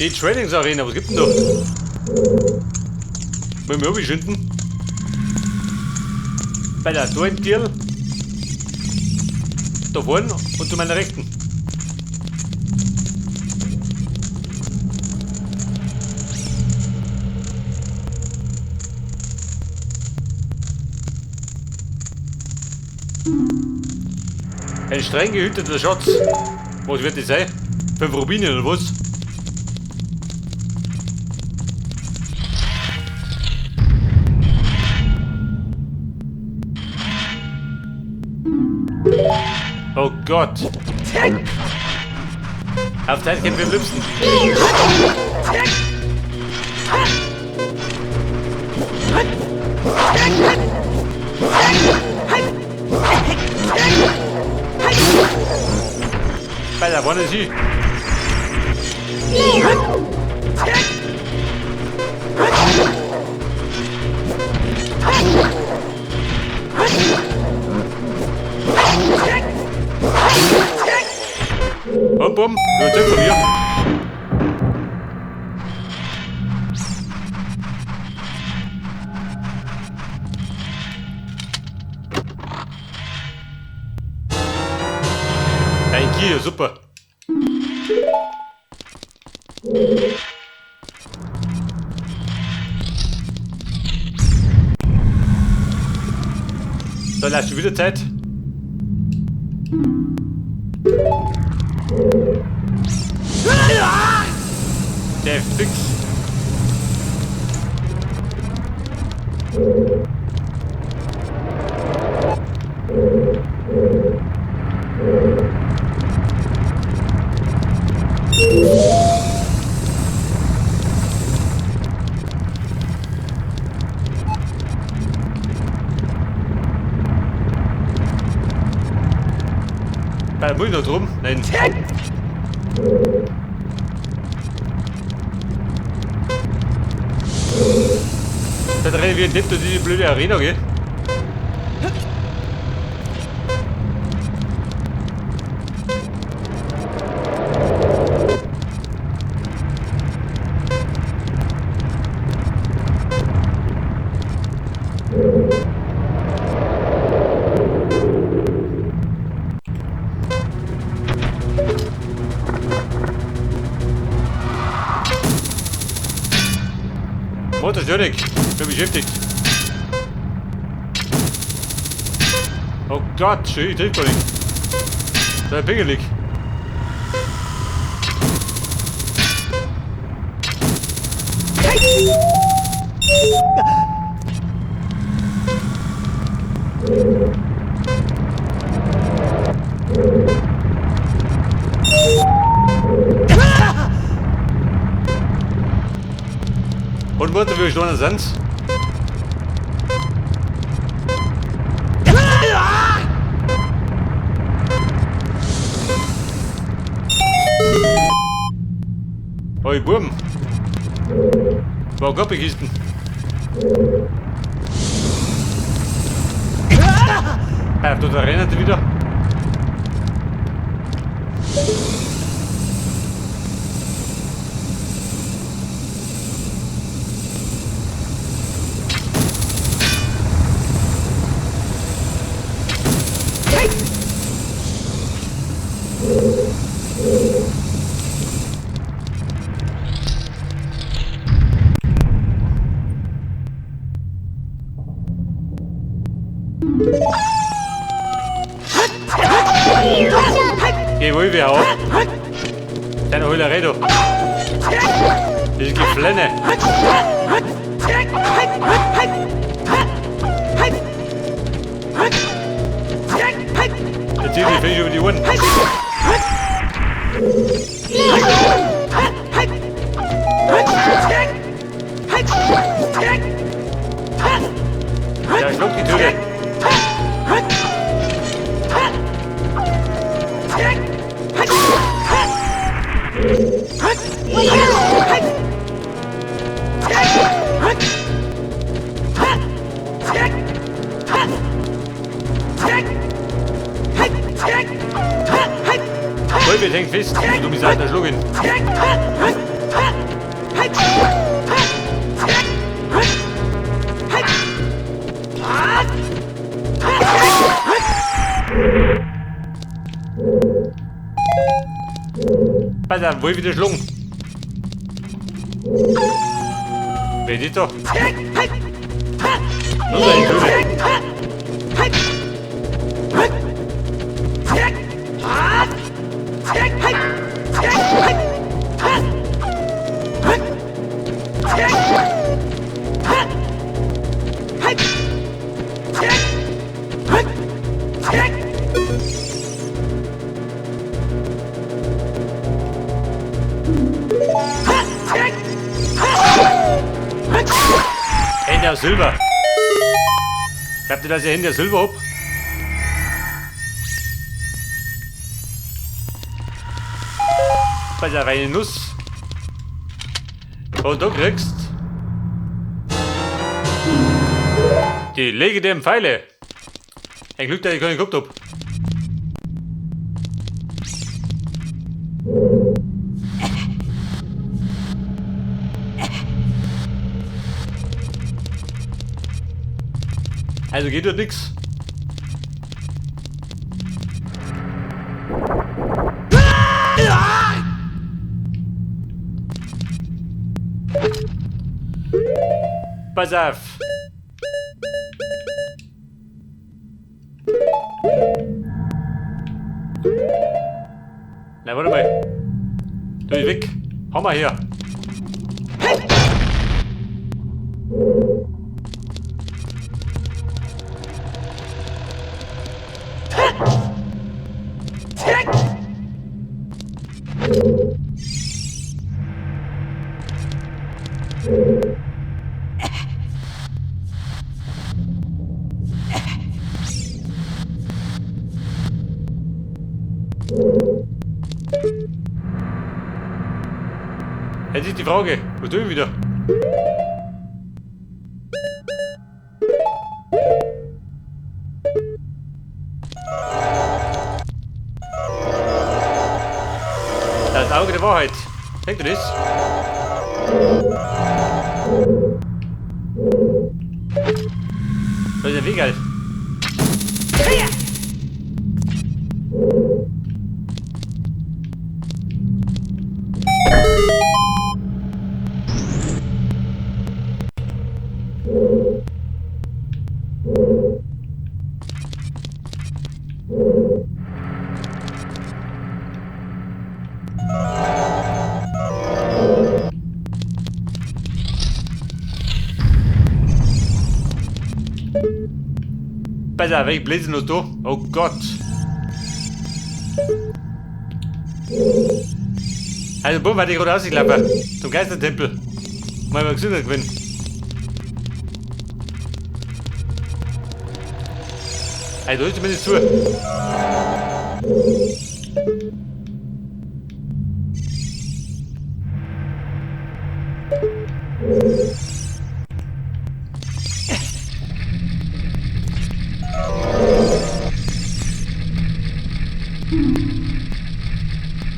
Die Trainingsarena, was gibt denn da? Wollen wir schinden? Bei der Torentierl. Da vorne und zu meiner Rechten. Ein streng gehüteter Schatz. Was wird das sein? 5 Rubine oder was? Oh Gott! Auf Zeit kämpfen wir am liebsten. Bei der vorne sie. Bum, bum, überzeugt von mir. Ein Gier, super. So, lass schon wieder Zeit. Der fix. Bei der noch drum? Nein. Da rennen wir nicht durch diese blöde Arena, gell? Motorstörung, bin beschäftigt. Oh Gott, schön, ich trifft gar nicht. Sei pingelig. Und warte, wie wir sind. Hoi Buben. War Kisten. Ja, da rennen die wieder. Geh wohl, wir hauen. Deine Heulerei, du. Das ist Geflenne. Jetzt zieht die Fisch über die Ohren. Ja, schluck die Tüte. Wolf, hängt fest. Du bist alter Schlucken. Pass auf, wo ich wieder schlungen. Wer ist da? Nur eine Töne. Hände aus Silber. Glaubt ihr, dass ich Hände aus Silber hab? Pass auf, eine Nuss. Und du kriegst die legendären Pfeile. Ein Glück, dass ich keine gehabt hab. Also geht dort nix. Pass auf. Na, warte mal. Du, ich weg. Hau mal her. Jetzt ist die Frage, was tun wir wieder? Das Auge der Wahrheit. Denkt ihr das? Das ist ja wie geil. Pass auf, welche Blitze noch da? Oh Gott! Also, bumm, warte ich gerade rausgelaufen. Zum Geistertempel. Mal mal gesünder gewinnen. Also, da ist zumindest zu.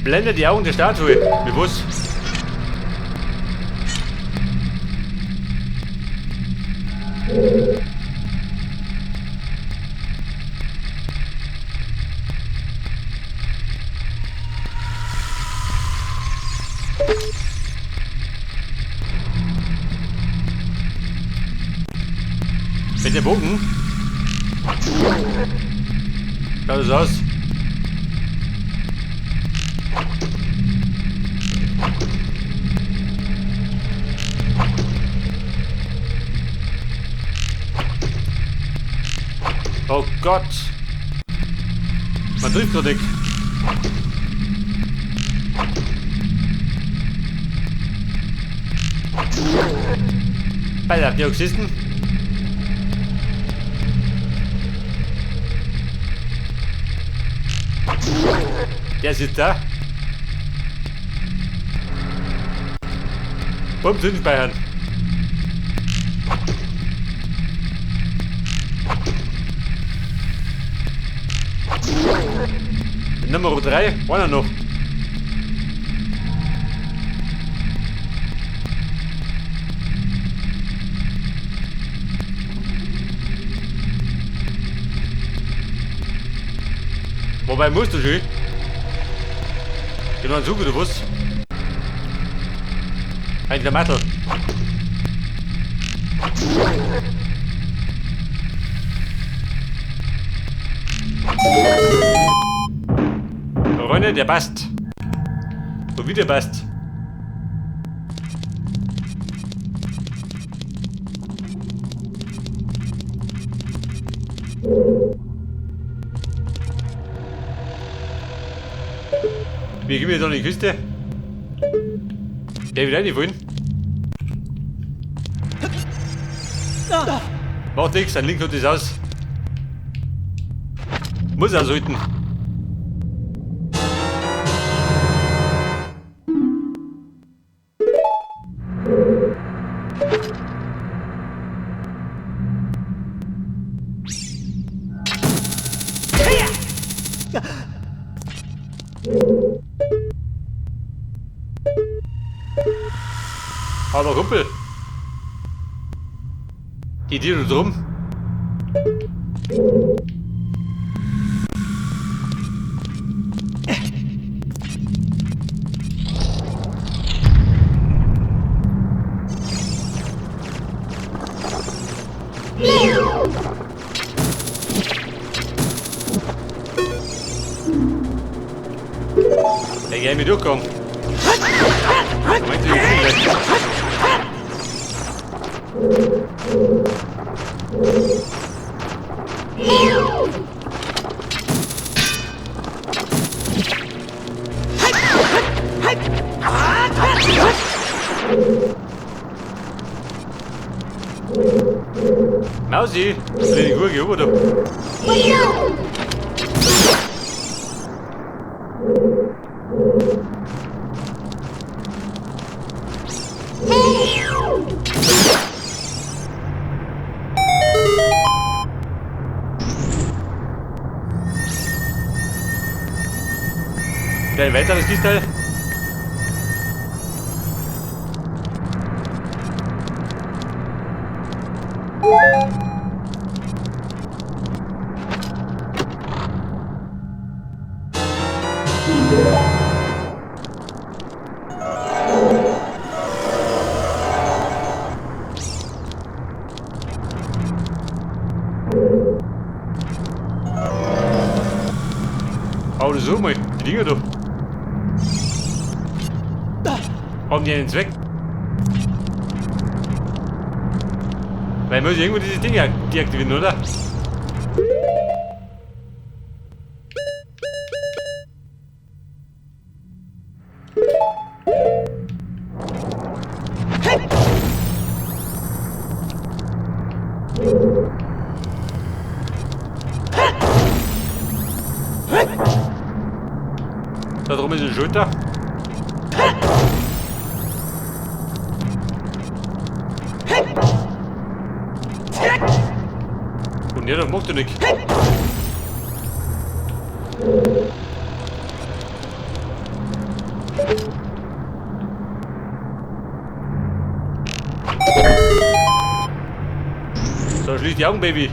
Blende die Augen der Statue. Bewusst. Mit dem Bogen? Schaut es aus? Oh Gott! Man trifft doch nicht. Alter, habt ihr auch geschissen? Der sitzt da. Bumm, Zündspeichern. Nummer 3, einer noch. Wobei musst du schon? Ich noch einen Zug oder was? Ein Klamattel. Freunde, der passt. So wie der passt. Wie gehen wir jetzt an die Küste? Der will rein wollen. Macht nichts, ein Link hat das aus. Muss aushalten. Aber Kumpel. Die Tiere drum. Der gleich mit durchkommen. Moment, ich Mausi, die Gurke über da. Ein weiteres Kistel. Hau das so mal, die Dinger da. Haben die einen Zweck? Weil ich muss irgendwo diese Dinge deaktivieren, oder? Da drum ist eine Schulter. Und ja, das macht ja nichts. So, schließ die Augen, Baby.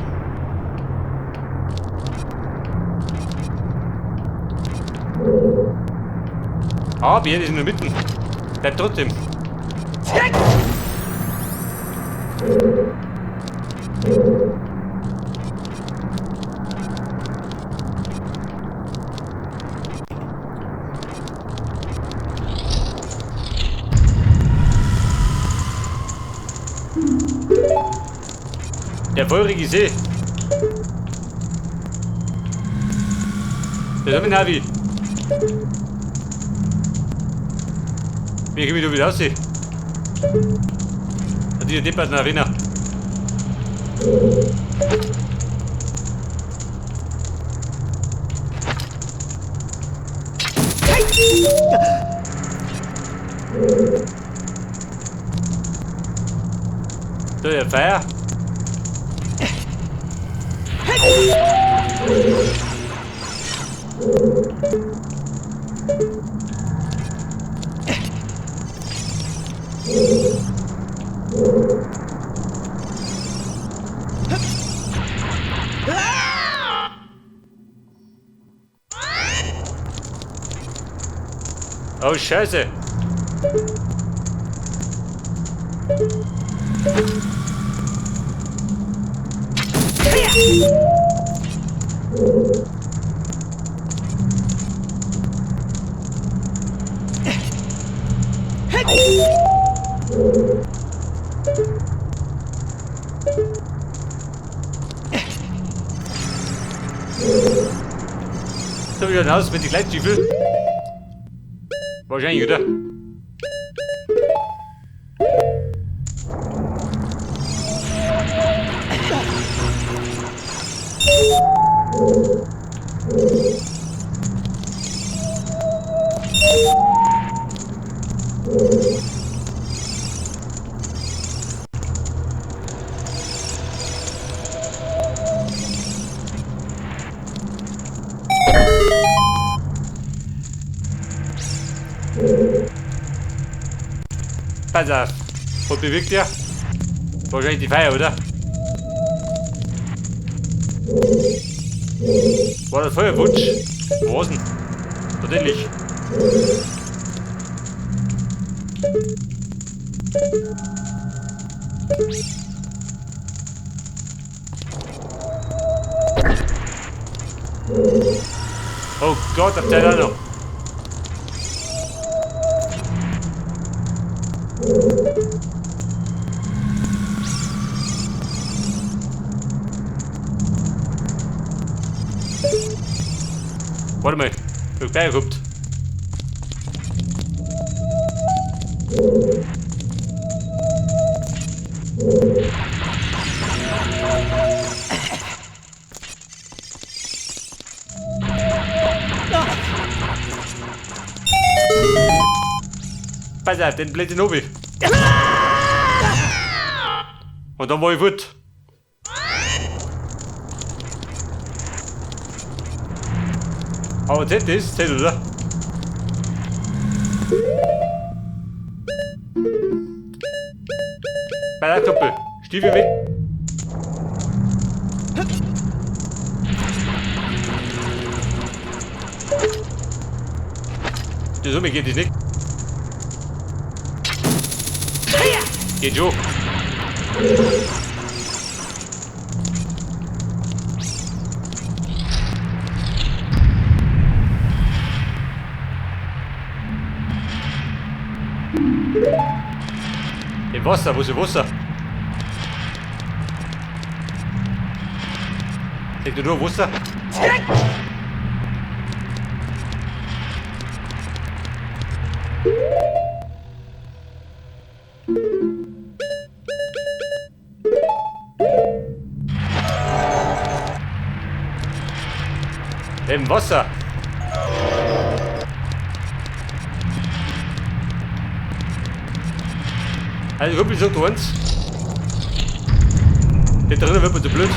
Ah, Bär ist in der Mitte. Bleib trotzdem. Der feurige See. Das ist mein Navi. Wie komme ich da wieder raus? Hat die Deppert Arena. Da ist der Feuer. Oh, Scheiße. So, wie schaut aus mit den Gleitstiefeln? Wahrscheinlich, oder? Pass auf. Was bewirkt der? Wahrscheinlich die Feier, oder? War das Feuerwutsch? Wo war's denn? Natürlich. Oh Gott, auf der noch. Warte mal, ich hab gleich gehabt. Pass auf, den blöden Obi. Und dann war ich fort. Aber das ist das, oder? Bei der Kuppel. Stiefel weg. Die Summe geht nicht. Geht schon. Im Wasser, wo ist das Wasser? Seht ihr nur Wasser? Im Wasser. Also wirklich sagt uns. Der drinnen wird mir zu blöd.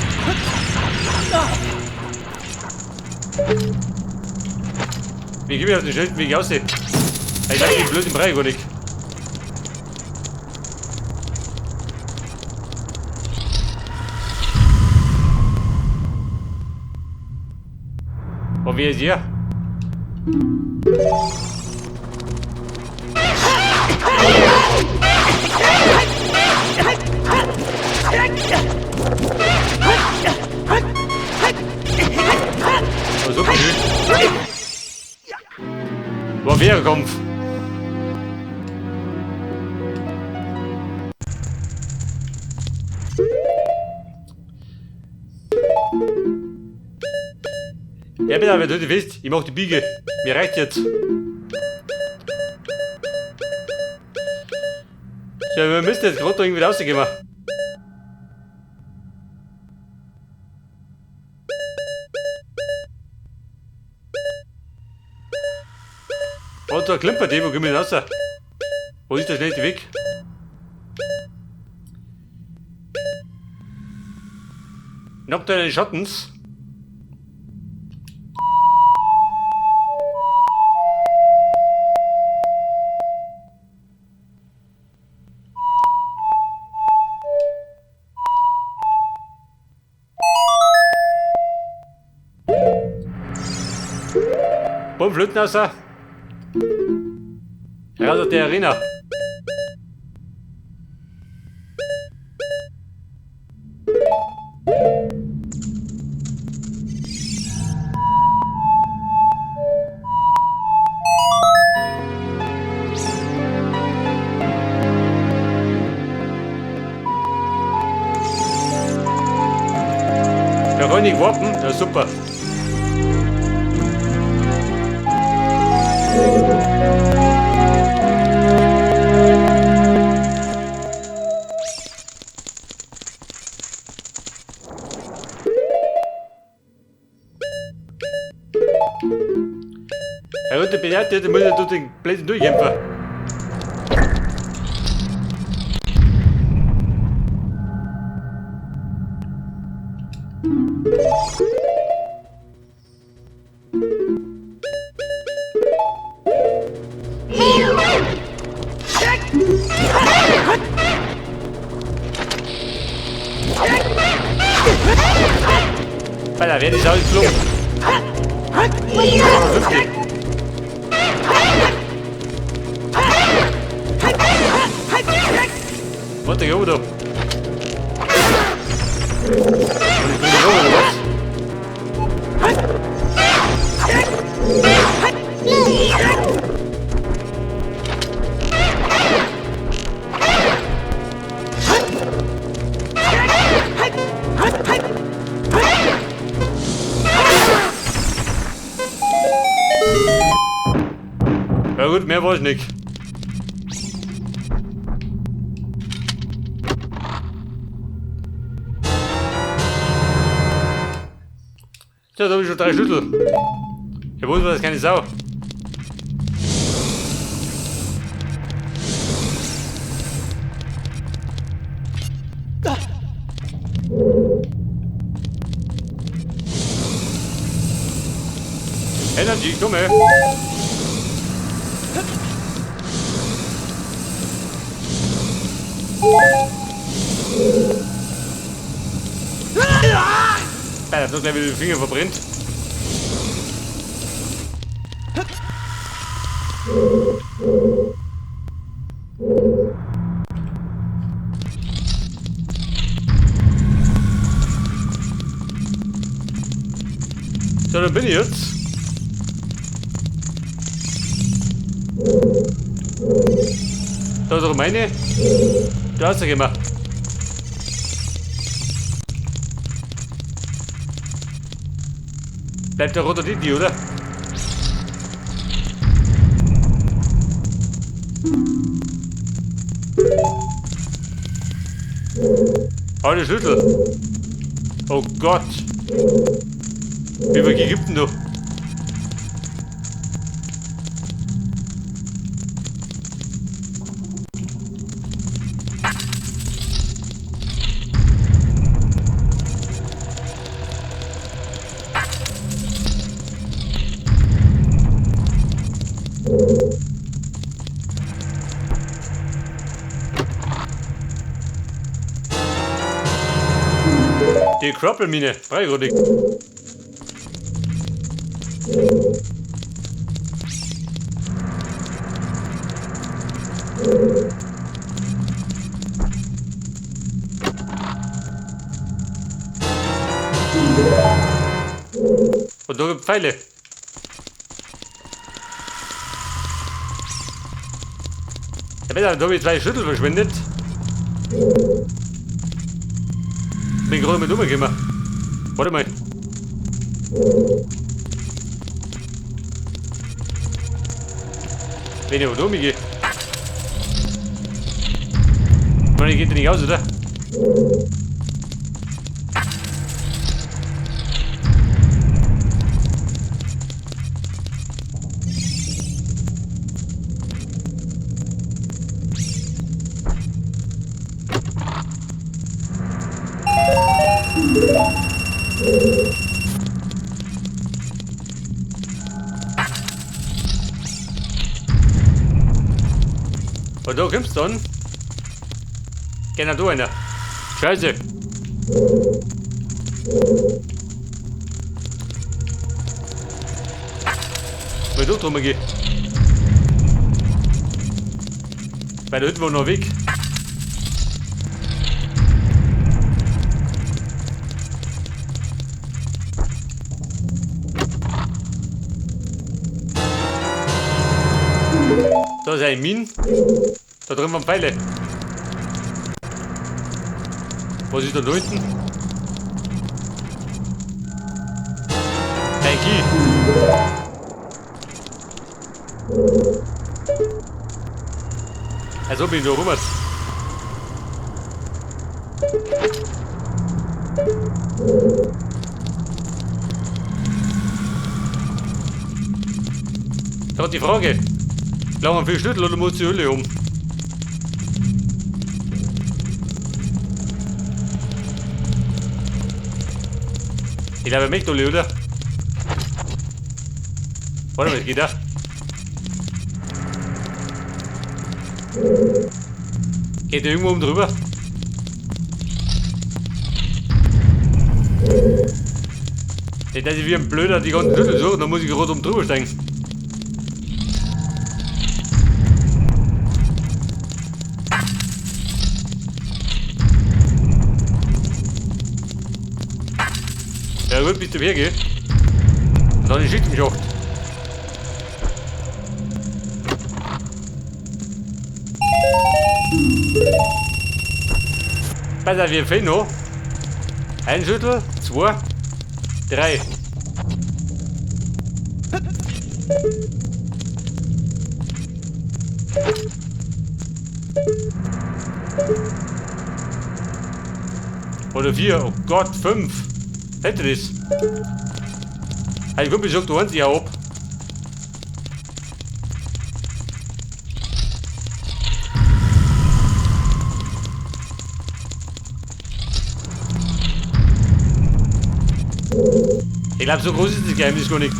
Wie gebe ich auf den Schild, wie ich aussehe? Ich sag den blöd im Brei gar nicht. Und wer ist hier? Oh, super schön. War Wehrkampf. Ja, bitte, wenn du wisst, ich mach die Biege. Mir reicht jetzt. Ja, wir müssen jetzt gerade irgendwie rausgehen. Und da klimpert die, wo gehen wir raus? Wo ist der schlechte Weg? Noch deine Schattens. Bumm, Flöten raus. Raus aus der Arena. Da kann ich warten, ja super. Ja gut, der Beate, der muss ja durch den Blödsinn durchkämpfen. Alter, wer ist auch geflogen? 50. Warte, geh da. Ich bin hier oben, oder was? Ja gut, mehr war ich nicht. Tja, da habe ich schon 3 Schlüssel. Ja, wo ist das keine Sau? Energy, komm her. Ja, hat noch gleich wieder den Finger verbrennt. So, dann bin ich jetzt. Da ist auch meine. Da hast du gemacht. Bleibt der rote Didi, oder? Oh, der Schlüssel. Oh Gott. Wie viel gibt denn du? Die Kroppelmine, freigründig. Und da gibt Pfeile. Da habe ich 2 Schlüssel verschwendet. Bin gerade mit umgekommen. Warte mal. Wenn ich aber umgehe. Ich geht nicht aus, oder? Und da kommst du dann. Genau du einer. Scheiße. Wenn du drum gehst. Weil da hinten war noch ein Weg. Da ist ein Mine. Da drin waren Pfeile. Was ist da unten? Ein Key. Als ob ich da rum. Da hat die Frage. Lange viel Schlüssel oder muss die Hülle um? Ich glaube, er möchte alle, oder? Warte mal, es geht da. Geht der irgendwo oben drüber? Nicht, dass ich wie ein Blöder die ganzen Schlüssel suche, dann muss ich gerade oben drüber steigen. Ja gut, bis du hergehst. Und dann ist im Schacht. Pass auf, wir fehlen noch. Ein Schüttel, zwei, drei. Oder vier, oh Gott, 5. Hätte das. Hey, Kumpel sagt, du hast ja ab. Ich glaube, so groß ist das Geheimnis gar nicht.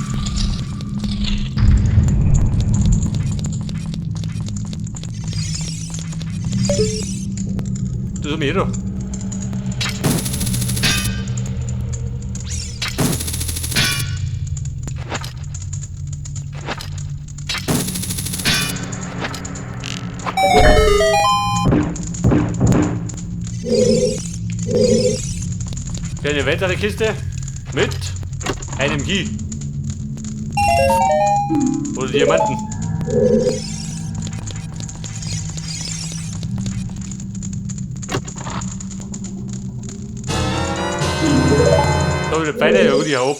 Das ist mir da. Eine weitere Kiste mit einem Key. Oder Diamanten. Da wieder Pfeile, ja gut, ich hau ab.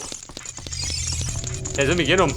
Der soll mich genommen.